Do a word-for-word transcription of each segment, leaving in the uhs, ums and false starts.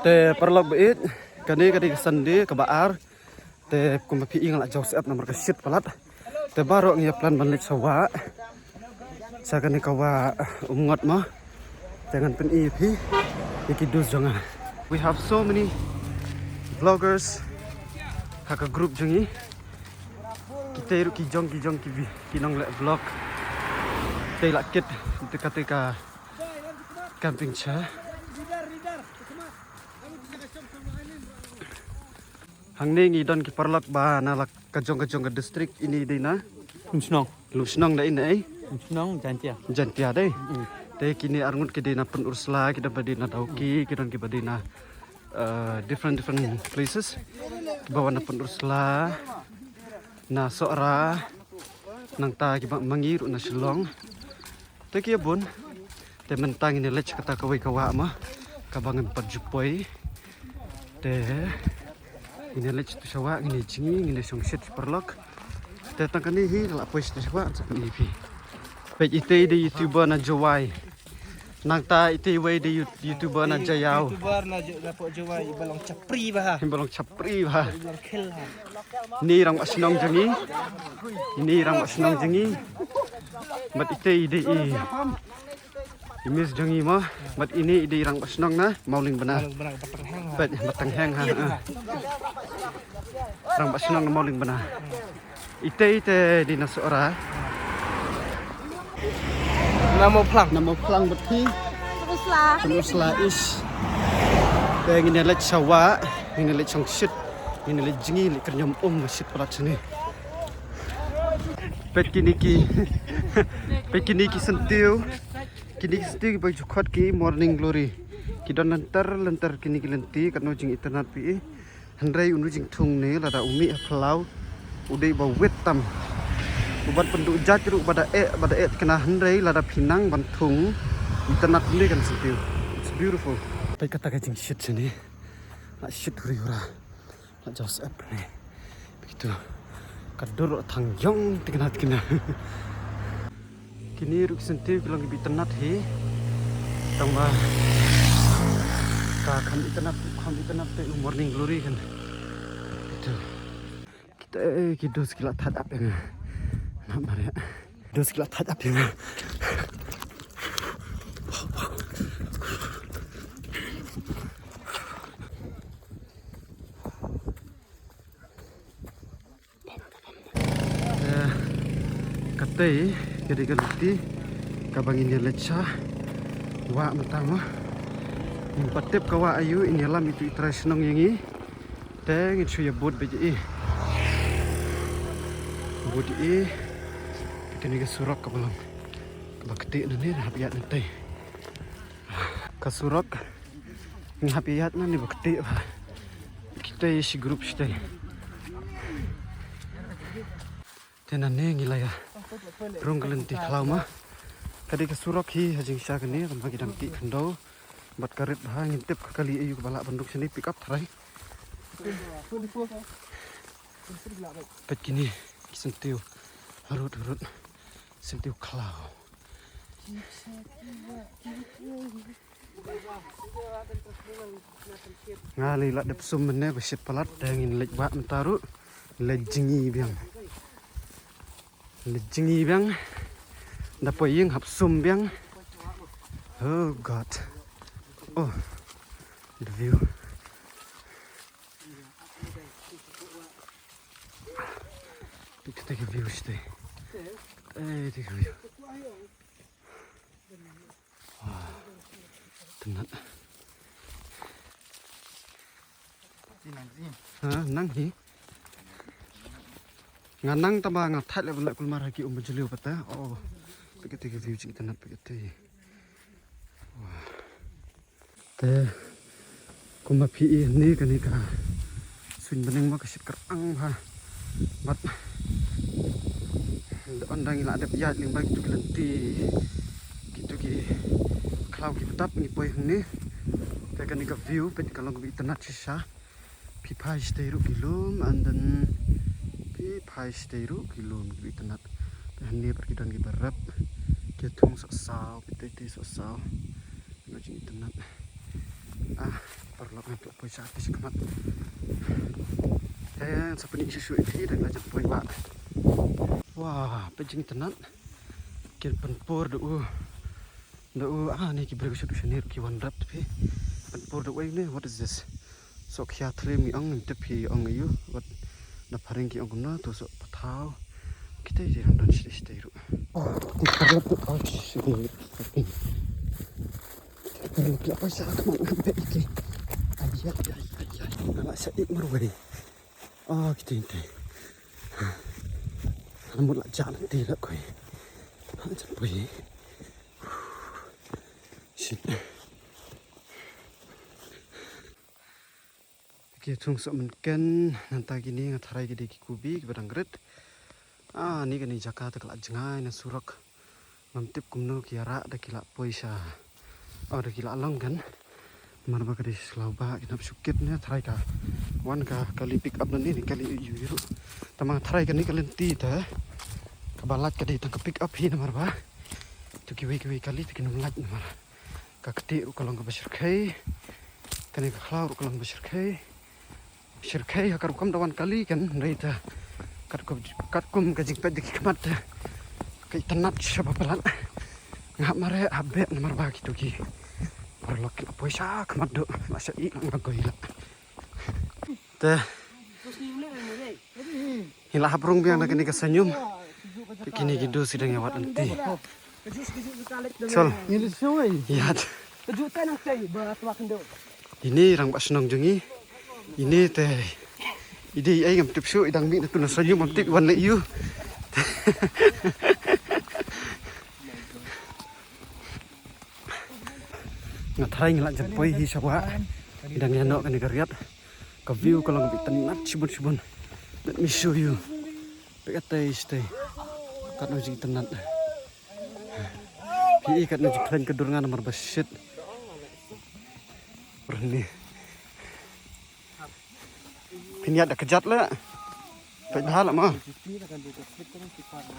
Te paralok ba ïeit, kane ka dei ka Sunday kaba ar. Te kumba phi i nga la jaw syep namar ka shit palat. Te baroh ngi ïa plan ban leit sha wah. Sha kane ka wah Umngot mo. Te ngan pyni ïa phi ïa ki dus jong nga. We have so many vloggers ha ka group jong ngi. Kita ruh ki jong ki jong ki vi, ki nongleh vlog. Te la kit te ka te ka camping chair. Hangne ngi don ki paralok ba na la ka jong ka jong ka district. Ini dei na Lumshnong. Lumshnong da ini ai. Lumshnong Jaintia. Jaintia dei. Te kine arngut ki dei na Pynursla, ki don ba dei na Dawki, ki don ki ba dei na, uh, different different places. Ki ba wan na Pynursla, na Sohra, nangta ki ba mangi ruh na Shillong. Te ki bun. Te mynta ngin ïa leit sha kata kawei ka wah ma, kaba ngim pat ju poi. Te ngin ïa leit sha tu sha wah, ngin ïa jngi, ngin ïa shong shit paralok. Te tang kane hi la poi sha tu sha wah sa pyni phi. Peit ite dei YouTuber na Jowai. Nangta ite wei dei You-, YouTuber na Jaïaw. YouTuber na Jo-, na pok Jowai, i ba long chapri bha. I ba long chapri bha. I ba long khil ha. Ni rangbah shnong jong ngi. Ini rangbah shnong jong ngi. Bad ite i dei i, i miss jong ngi mo. Bad ini i dei rangbah shnong na Mawlyng Bna. Mawlyng Bna, Batang Heng ha. Bad Batang Heng ha. Rangbah shnong na Mawlyng Bna. Ite ite dei na Sohra. Na Mawphlang. Na Mawphlang bad phi. Pynursla. Pynursla East. Te ngin ïa leit sha wah, ngin ïa leit shong shit, ngin ïa leit jngi, leit kyrñiom um shit palat shane. Peit kine ki, peit kine ki syntiew. Kine ki syntiew kiba ju khot ki Morning Glory. Ki don lynter lynter kine ki lynti, katno jingitynnad phi i. Hynrei une u jingthung ne lada u mih ha phyllaw u dei ba wit tam. U ban pynduh jait ruh ba da eh, ba da eh thikna, hynrei lada phi nang ban thung, itynnad ne kan syntiew. It's beautiful. Peit kata ka jingshit shane. La shit huri hura. La jaw syep ne. Peit tu. Ka dur thang ïong thikna thikna. Kine ruh ki syntiew ki long kiba itynnad hi. Tang ba ka kham itynnad, kham itynnad te u Morning Glory kan. Ito. Kita, eh, ki dus ki la thait ap ïa nga. Nga mar ïa. Dus ki la thait ap ïa nga. Eh, katei ka dei ka lynti kaba ngin ïa leit sha wah mynta mo. Ngim pat tip ka wah aïu, in ïalam itu i trai shnong ïa ngi. Te ngin shu ïa bud beit ïa i. Bud ïa i. Kane ka surok kaba long kaba ktieh nangne, hap ïaid nangtei. Ka surok. Ngi hap ïaid nangne ba ktieh bha. Kita ïa shi group shatei. Te nangne ngi la ïa rung ka lynti khlaw ma. Ka dei ka surok hi ha jingshisha kane, tang ba ki dang tih khyndew. Bad ka rit bha, ngim tip ka kali aïu kaba lah ban rung shane, pick up tharai. Peit kine ki syntiew. Harud harud. Syntiew khlaw. Nga lei la dep sum mynne ba shit palat, te ngin leit wah mynta ruh. Leit jngi biang. Leit jngi biang. Da poi ïing hap sum biang. Oh God. Oh. The view. Take, take a view shatei. Eh, take a view. Wah. Itynnad. Ha, nang hi. Nga nang tang ba nga thait leh ban leh kulmar ha ki um ba jylliew pat te. Oh. Peit kata ka view jingitynnad, peit kata. Wah. Te kumba phi i hangne, kane ka suiñ bneng ma ka shit kyrpang bha. Bad da ynda ngi la dep ïaid lyngba kitu ki lynti, kitu ki khlaw ki btap, ngi poi hangne. Te kane ka view peit ka long kaba itynnad shisha. Phi phai shatei ruh ki lum, and then phi phai shatei ruh ki lum, kiba itynnad. Te hangne pat ki don kiba rep, ki thung sohsaw, phi tei tei sohsaw. Ka jingitynnad. Ah, Paralok, ngan poi sha kti sha khmat. Te sa pyni shuh shuh ïa phi, dang la jan poi ba. Wah, peit jingitynnat. Ki pynpur da u. Da u, ah, ne ki briew sha u shane ki wan rep te phi. Pynpur da u, ne, what is this? Sohkhia thlem ngi ong, ngim tip phi ong aïu. Wat da phareng ki ong kumno, to soh pathaw. Kita dei dang don shatei shatei ruh. Oh, ki paralok, oh, shatei. Paralok, la poi sha khmat, ngam peit ïa ki. Ai, ai, ai, ai, ai. Nga la shah ïeit marwei. Oh, kita, kita. Nga mut la jah lynti la kawei. Ha, jan poi. Shit. Ki thung soh mynken, nangta kine nga tharai ki dei ki kubi kiba dang rit. Ah, ni kane jaka te ka la jngai na surok. Ngam tip kumno ki ïarah da ki la poi sha. Oh, da ki la long kan. Namar ba ka dei shlawbah, ki nap shu kit ne, tharai ka wan ka kali pick up nangne, ne kali ïu ïu ruh. Tangba tharai kane ka lynti te kaba lait ka dei tang ka pick up hi namar ba to kiwei kiwei kali te kin ym lait namar ka ktieh ruh ka long kaba shyrkhei. Kane ka khlaw ruh ka long kaba shyrkhei. Shyrkhei ha ka rukom da wan kali kan, hynrei te katkum, katkum ka jingpeit da ki khmat te ka itynnat shaba palat. Nga hap mareh hap beh namar ba kito ki paralok ki la poi sha khmat duh, la shah ïeh la, nga goi la. Te ngi la hap rung biang na kane ka saiñum. Te kine ki dos ki dang ïa wad lynti. Chal. Ïa. Ine rangbah shnong jong ngi. Ine te i dei ei ngam tip shuh, i dang mih na tu na saiñum, ngam tip i wan leh aïu. Nga tharai ngi la jan poi hi sha wah. I dang ïa noh kane ka riat. Ka view ka long kaba itynnat shibun shibun. Let me show you. Peit katei shatei. Katno jingitynnat. Phi i katno jingkhlaiñ ka dur nga namar ba shit. Phin ïaid da kjat la. Peit bha la ma.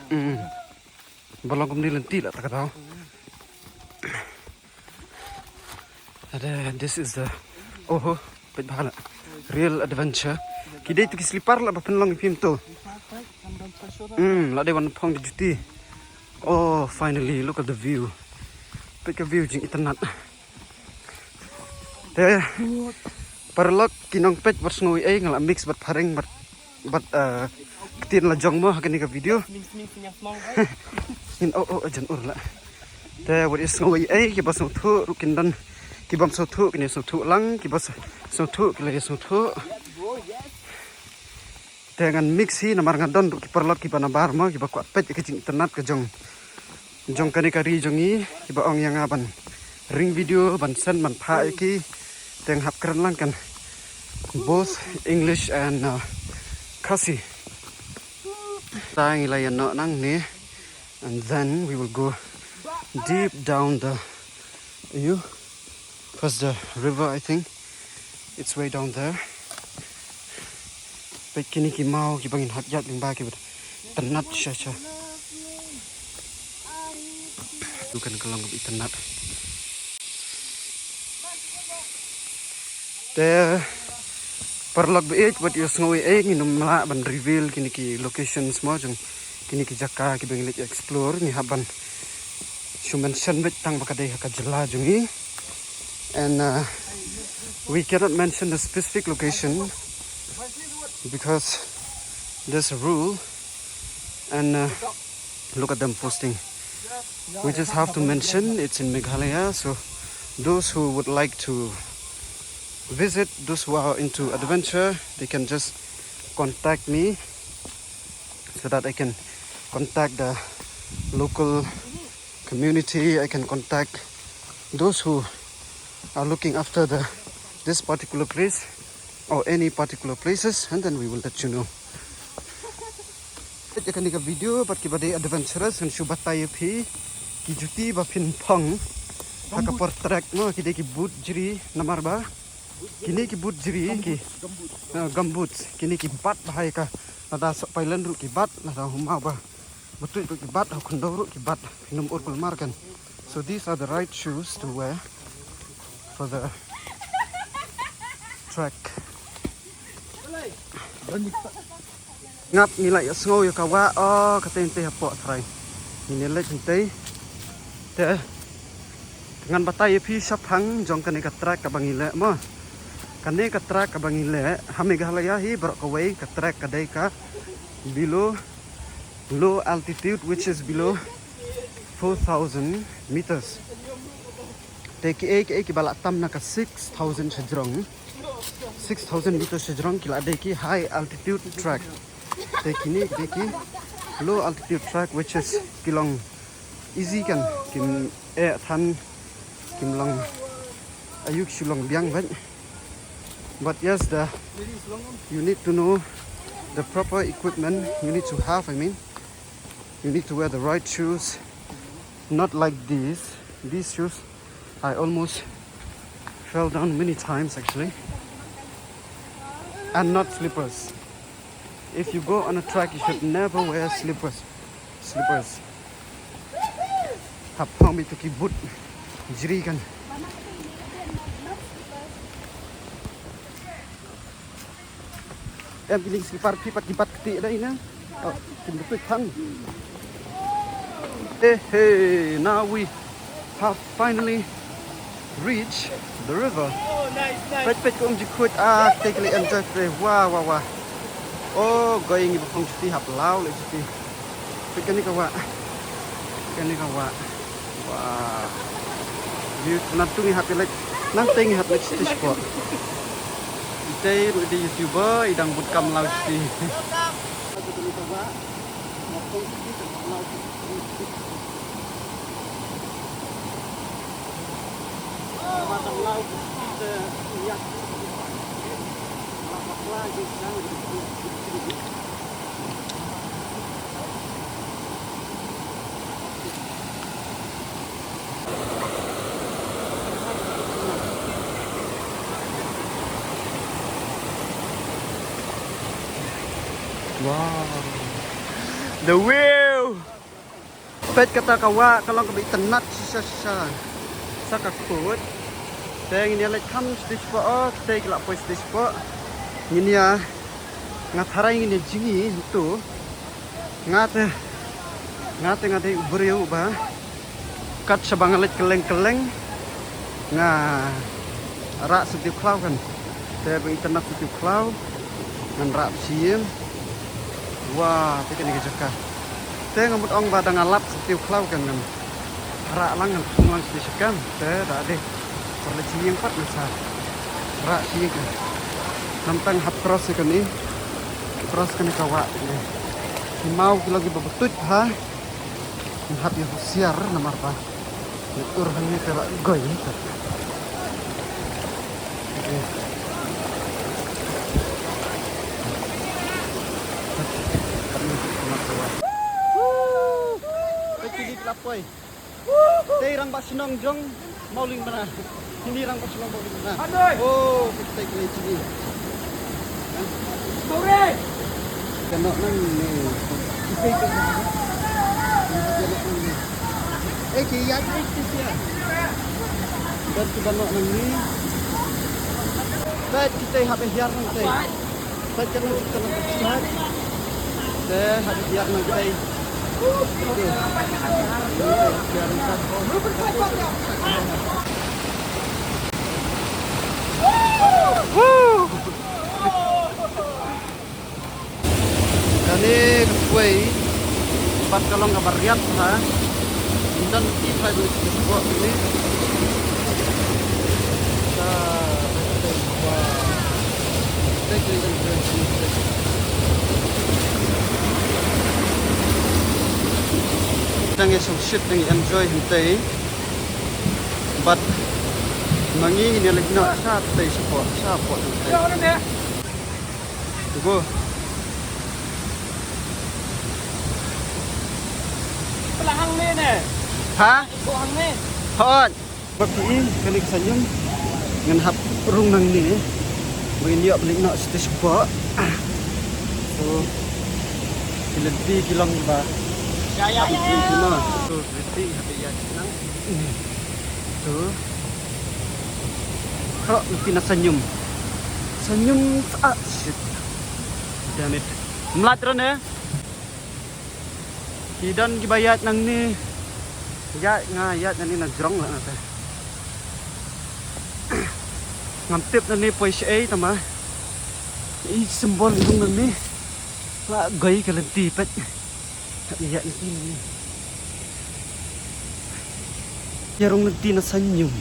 Mm. Ba long kumne lynti la ta ka daw. Ada, this is the, oh, peit bha la. Real adventure. Ki dei tu ki slipar la ba pynlong ïa phi mynta. Hmm, la dei ban phong da juti. Oh, finally, look at the view. Peit ka view jingitynnat. Te paralok ki nongpeit bad sngew ei ei, nga la mix bad phareng bad, bad, eh, ktien la jong mo ha kane ka video. Ngin, oh, oh, jan ur la. Te wat ïa sngew ei ei, kiba sngewthuh ruh kin don, kibym sngewthuh kin ïa sngewthuh lang, kiba s-, sngewthuh ki la ïa sngewthuh. Te ngan mix hi namar nga don ruh ki paralok kiba nabar mo, kiba kwah peit ïa ka jingitynnat ka jong, jong kane ka ri jong ngi, kiba ong ïa nga ban ring video, ban send, ban phah ïa ki. Te nga hap kren lang kan both English and, uh, Khasi. Te ngi la ïa noh nangne. And then we will go deep down the, you, past the river, I think. It's way down there. Peit kine ki maw kiba ngin hap ïaid lyngba kiba itynnat shisha. Tu kan ka long kaba itynnat. Te paralok ba ïeit, wat ïa sngew ei ei, ngin ym lah ban reveal kine ki locations mo jong kine ki jaka kiba ngi leit explore, ngi hap ban shu mention beit tang ba ka dei ha ka jylla jong ngi. And, uh, we cannot mention the specific location because there's a rule. And, uh, look at them posting. We just have to mention it's in Meghalaya. So those who would like to visit, those who are into adventure, they can just contact me so that I can contact the local community. I can contact those who are looking after the, this particular place or any particular places, and then we will let you know. Ïa kane ka video bad kiba dei adventurous, ngan shu batai ïa phi ki juti ba phin phong ha ka por trek mo, ki dei ki boot jri namar ba kine ki boot jri ki, ah, gumboots, kine ki bat bha ïa ka, lada soh pailen ruh ki bat, lada huma ba butut ruh ki bat, ha khyndew ruh ki bat, phin ym ur kulmar kan. So these are the right shoes to wear for the Track. Ngap ngi la ïa sngew ïa ka wah, oh, ka tei tei hapoh trai. Ngi ne leit tei. Te ngan batai ïa phi shaphang jong kane ka track kaba ngi leh mo. Kane ka track kaba ngi leh ha Meghalaya hi baroh kawei, ka track ka dei ka below, low altitude, which is below four thousand meters. Te kiei kiei kiba la tam na ka six thousand shajrong, six thousand meters shajrong ki la dei ki high altitude track. Te kine ki dei ki low altitude track, which is ki long easy kan, kim eh than, kim long ayu ki shu long biang bad. But yes, the, you need to know the proper equipment you need to have, I mean, you need to wear the right shoes, not like these. These shoes, I almost fell down many times actually. And not slippers. If you go on a track, you should never wear slippers. Slippers. Hap phong beit ki boot jri kan. Em ki ning slipper phi pat ki bat kti da ina. Oh, kin betul kan. Eh, hey, now we have finally reached the river. Oh, nice, nice. Peit peit ka um jikhuid, ah, te ki leh enjoy te. Wah, wah, wah. Oh, going iba phong chuti hap law leh chuti. Peit kane ka wah. Kane ka wah. Wah. View nangtu ngi hap leit. Nangtei ngi hap leit stage spot. Itei ruh dei YouTuber, i dang bud kam law stage. Wow. The view. Peit kata ka wah, ka long kaba itynnad shisha shisha. Sa ka kut. Te ngin ïa leit kham stage four, oh, te ki la poi stage four. Ngin ïa, nga tharai ngin ïa jngi hangtu. Nga te, nga te nga dei u briew ba kat shaba nga leit kylleng kylleng nga rah syntiew khlaw kan. Te ba itynnad syntiew khlaw ngan rah sha ïing. Wah, te kane ka jaka. Te nga mut ong ba da nga lap syntiew khlaw kan ngan rah lang ngan thung lang sha ïing kan. Te da dei. Par leit sha ïing pat ngan sa rah sha ïing kan. Nangta hap cross ïa kane. Cross kane ka wah kane. Ki maw ki long kiba btut ha. Ngi hap ïa husiar namar ba ngi tur hangne te la goi hi kat. Te kini la poi. Te rangbah shnong jong Mawlyngbna. Kini rangbah shnong Mawlyngbna. Oh, kita kini sini. Sore. Kano nang ni. Kita itu. Kano nang ni. Eh, kaya itu sih ya. Dan kita nang ni. Baik, kita hap hiar nang te. Peit kane ka, kane ka chat. Te ha ka biang nang tei. Te ha ka biang nang tei. Kane ka kwai. Pat ka long kaba riat ha. Ntan ti phai ba ki sbok ni. Sa, tang ïa sngewsih tang enjoy hynrei. But ma ngi ngin ïa leit noh sha tei sha pok, sha pok hynrei. Go. Pala hangne ne. Ha? Go hangne. Hon. Ba phi i kane ka sanyum ngan hap rung nangne. Ba ngin ïoh ban leit noh sha tei sha pok. So ki lynti ki long ba. Ya, ya, ya, ya. So lynti hap ïa nang. To. Khrok lynti na sanyum. Sa ñium sa, ah, shit. Damn it. Mlad ran eh. Ki don kiba ïaid nangne. Ïaid nga ïaid nangne na jrong la nate. Ngam tip nangne poi shaei tama. I symbol i rung nangne. La goi ka lynti peit. Ïa, ïa, ïa, ïa. Ïa rung lynti na sa ñium.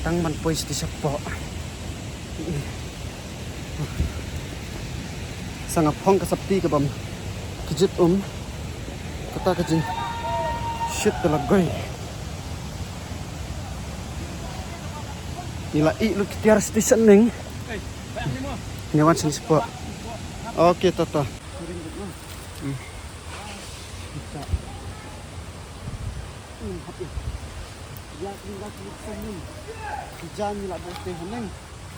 Tang ban poi sha shapoh. Sa nga phong ka sopti ka bam kjit um. Kata ka jing. Shit, te la goi. Ngi la ïeh lut ki tiar station neng. Ngi wan sha shapoh. Okay, tata.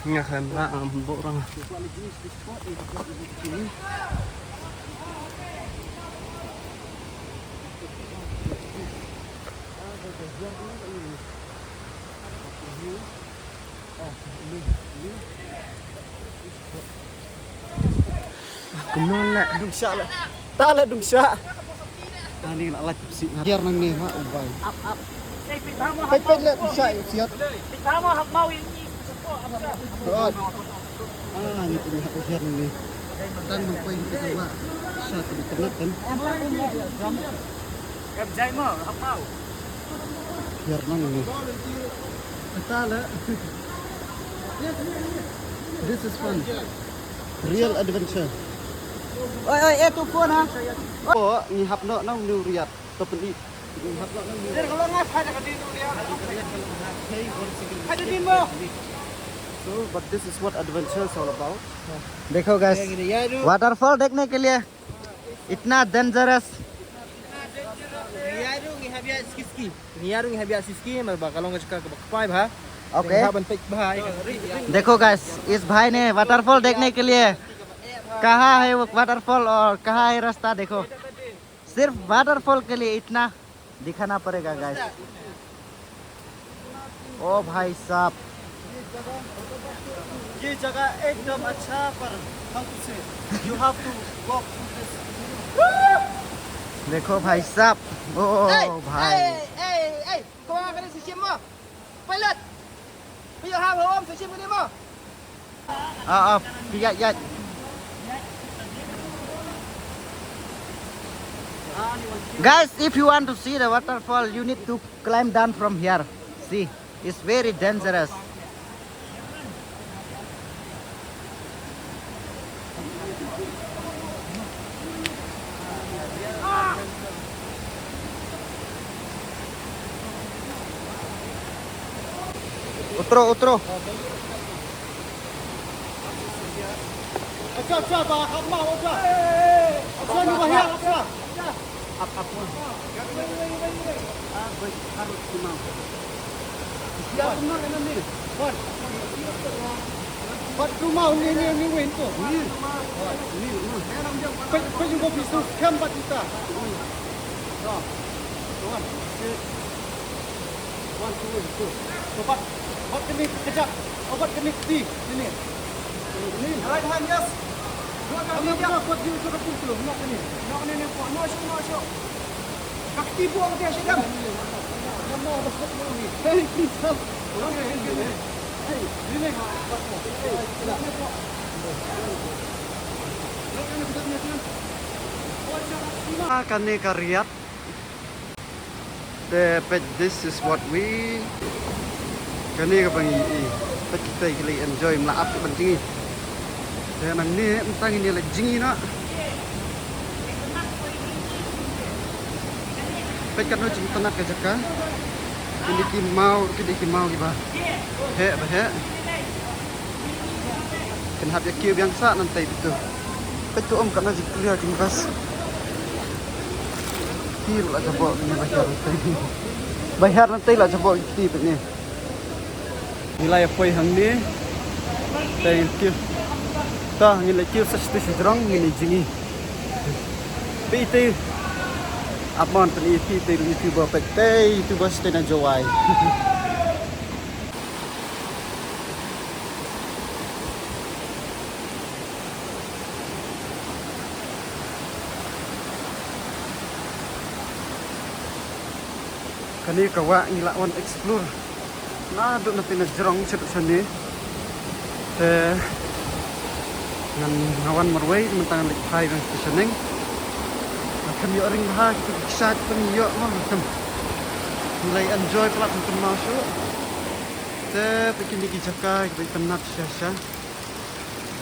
Nga khlem rah, ngam bok rang. Kumno leh? Dung shah leh. Ta leh dung shah. Ani la lait si. Biar nang ni ha, oh bai. Peit peit leh dung shah siat. Rod. Ah, ni tu ni ha biar nang ni. Tang nang poi ni tu ma. Sa tu ni tu kan. Em jai mo, hap mau. Biar nang ni. Kata leh. This is fun. Real adventure. Oi, oi, eh, tu phone, ha? Oh, ngi hap noh nang New Riyadh. To pynï. Ngi hap noh nang New Riyadh. Ada din mo. So, but this is what adventure is all about. देखो गाइस, waterfall देखने के लिए इतना डेंजरस। Ngi ïaid ruh ngi hap ïaid ski ski. Ngi ïaid ruh ngi hap ïaid ski ski, namar ba ka long ka jaka kaba kpai bha. Okay। Ngi hap ban peit bha ïa ka ski। देखो गाइस, इस भाई ने वाटरफॉल देखने के लिए कहा है वो वाटरफॉल और कहा है रास्ता, देखो। सिर्फ वाटरफॉल के लिए इतना दिखाना पड़ेगा गाइस। ओ भाई साहब। ये जगह एकदम अच्छा, पर हम तुझसे, you have to walk through this। देखो भाई साहब, ओ भाई। Hey, hey, hey, kawang ka dei sa shim mo. Pilot. Phi ïoh hap hawom sa shim ka dei mo. Ah, ah, phi ïaid, ïaid. Guys, if you want to see the waterfall, you need to climb down from here. See, it's very dangerous. उतरो, उतरो। अच्छा, अच्छा, बा, हम, अच्छा। अच्छा, नहीं, भैया, अच्छा। Up, up. Ah, wait, harus kumau. Siap semua kan ni? What? What kumau ni, ni, ni, win tu. Ni. Ni, ni. Pwes, pwes yung go business, kam bat kita. Ni. So, one, two, one, two, one, two. So, bat, bat kini kejap. Oh, bat kini keti. Ni, ni. Right hand, yes. Dua kali, ya. Buat dia tu, tu, tu, tu. Nak ni. Nak ni, ni, buat. No, shoot, no, shoot. Kaki buang dia, shoot. Hey, please, help. Ah, kane ka Riyadh. Te peit, this is what we, kane kaba ngi ïohi. Peit kita ki la enjoy, mla ap ban jngi. Te nangne mynta ngin ïa leit jngi noh. Peit katno jingtynnat ka jaka. Kine ki maw, kine ki maw kiba heh ba heh. Kin hap ïa kiew biang sah nangtei tu. Peit tu, um, katno jingklia jingbas. Ki la jaboh ni, ba hiar nangtei. Ba hiar nangtei la jaboh ki peit ni. Ngi la ïa poi hangne. Te ngi kiew. Ta ngi la kiew sa sha shnong, ngi la jngi. Peit te. Ap mon peit te, YouTuber, peit te, YouTuber sha na Jowai. Kane ka wah ngi la wan explore naduh na pynjrong shaduh shane. Te ngan, nga wan marwei, mynta ngan leit phai biang sha shaneng. Nga khlem ïoh ring bha, kita ki kshaid pynïoh mo, nga khlem. Ngi la enjoy palat, nga khlem mawshuh. Te, te kine ki jaka kiba itynnat shisha shisha.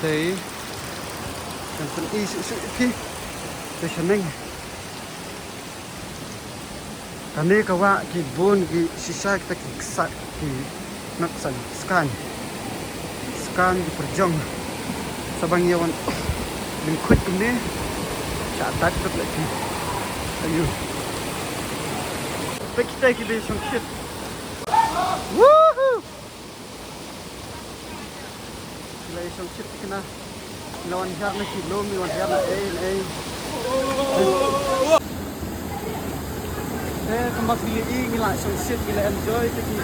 Te ngan pyni shuh shuh ïa phi. Te shaneng. Kane ka wah ki bun ki shisha kita ki ksa-, ki, not ksa-, skan. Skan ki pyrjong. Sa ba ngi ïa wan lyngkhuid kumne. Sha dak dak leh ki. Ayu. Peit kita ki dei shongshit. Woohoo! Ngi la ïa shongshit thikna. Ngi la wan hiar na ki lum, ngi la wan hiar na ei na ei. Eh, kumba phi ïohi ngi la shongshit, ngi la enjoy te ki.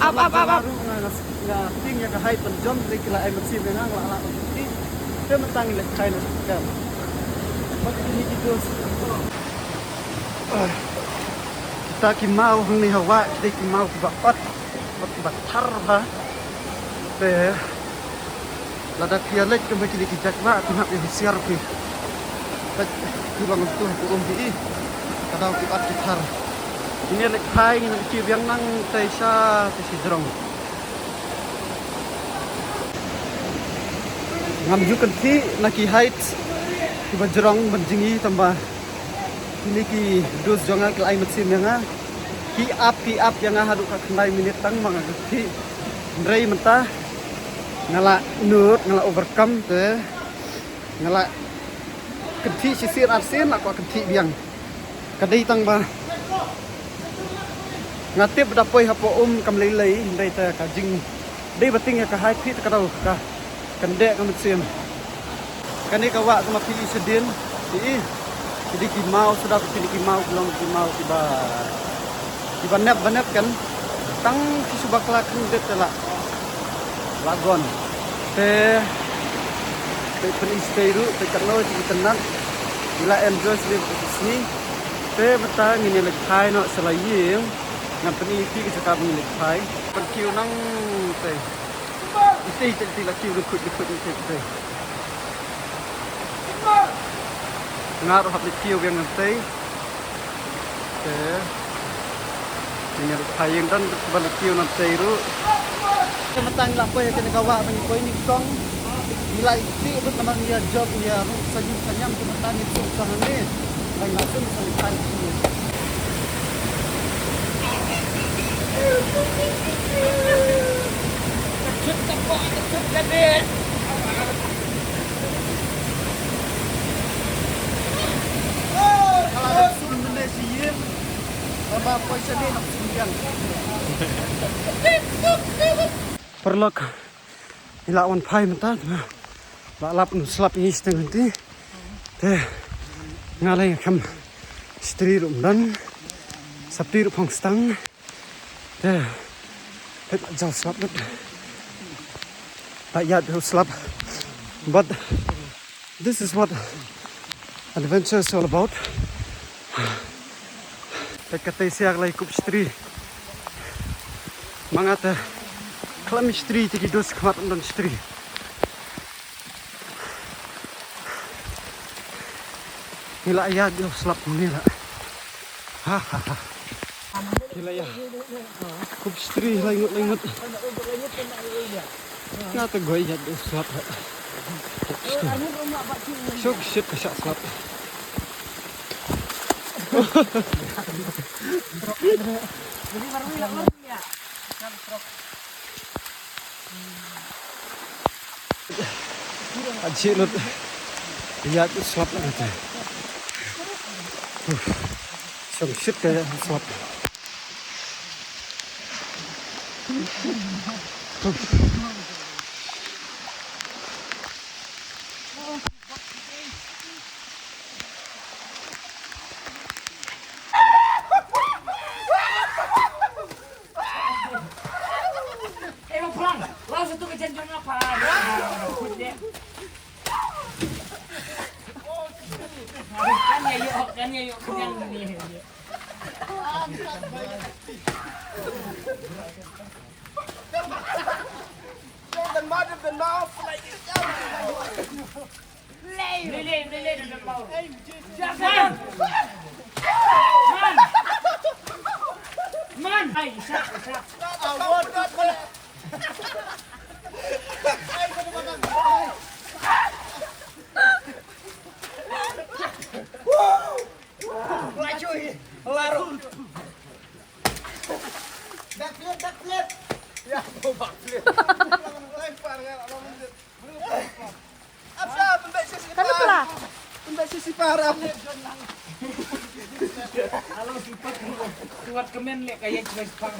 Ap, ap, ap, ap. Nga, nga, nga tieng ïa ka height ban jump, te ki la ai mynsiem ïa nga, nga la lah ban jump. Te mynta ngi la kai na ka. Bad kine ki dos. Ah. Kita ki maw hangne ha wah, kita ki maw kiba ot. Bad kiba thar bha. Te lada phi ïa leit kumba kine ki jaka, phin hap ïa husiar phi. Leit phi long tu ha ka um phi i. Ka daw ki ot ki thar. Ngin ïa leit phai, ngin ïa leit kiew biang nangtei sha, te shajrong. Ngam ju kynthih na ki height kiba jrong ban jngi tangba kine ki dos jong nga ki la ai mynsiem ïa nga. Ki ap, ki ap ïa nga haduh ka khyndai minit tang ma nga kynthih. Hynrei mynta nga la nud, nga la overcome te nga la kynthih shisien arsien, la kwah kynthih biang. Ka dei tang ba nga tip ba da poi hapoh um kam lei lei, hynrei te ka jing dei ba tieng ïa ka height phi te ka daw ka kyndeh ka mynsiem. Kane ka wah kumba phi ïohi shadien, phi i, ki dei ki maw, sdang kine ki maw ki long ki maw kiba, kiba nep ba nep kan. Tang phi shu bakla khyndiat te la, la gon. Te peit, peit shatei ruh, peit katno ki itynnat. Ngi la enjoy shatei ka sngi. Te mynta ngin ïa leit phai noh sha la ïing. Ngan pyni ïa phi ka jaka ba ngin leit phai. Pyn kiew nangtei. Itei, itei, itei la kiew lyngkhuid, lyngkhuid, itei, itei. Nga ruh hap leit kiew biang nangtei. Te ngin ïa leit phai ïing, don kiba leit kiew nangtei ruh. Te mynta ngi la poi ha kane ka wah ba ngi poi nyngkong. Ngi la ïa kti bad namar ngi ïa jop, ngi ïa rung sa ñiam sa ñiam, te mynta ngi sum sa hangne. Ba ngi la sum sa ngi phai. Paralok, ngi la wan phai mynta, te la lap u slap ïa ngi shiteng lynti. Te nga lei nga khlem shatri ruh ym don, shatri ruh phong stang. Te, peit, jaw slap lut. Peit, ïaid u slap. But this is what adventure is all about. Peit, katei sha ka la ïa kup shatri. Ma nga te khlem shatri te ki dos khmat ym don shatri. Ngi la ïaid u slap ngi la. Ha, ha, ha. Ki la ïa kup shatri lai ngut lai ngut. Nga te goi ïaid u slap. Shok shit ka shah slap. Aji lut. Ïaid u slap na te. Uf. Shong shit ka ïaid u slap. Uf. Backflip, backflip. Ya, mau backflip. Lempar kan, abang. Apa, pembek sesi parah. Pembek sesi parah. Kalau sifat kuat kemen lek kayak jelas pang.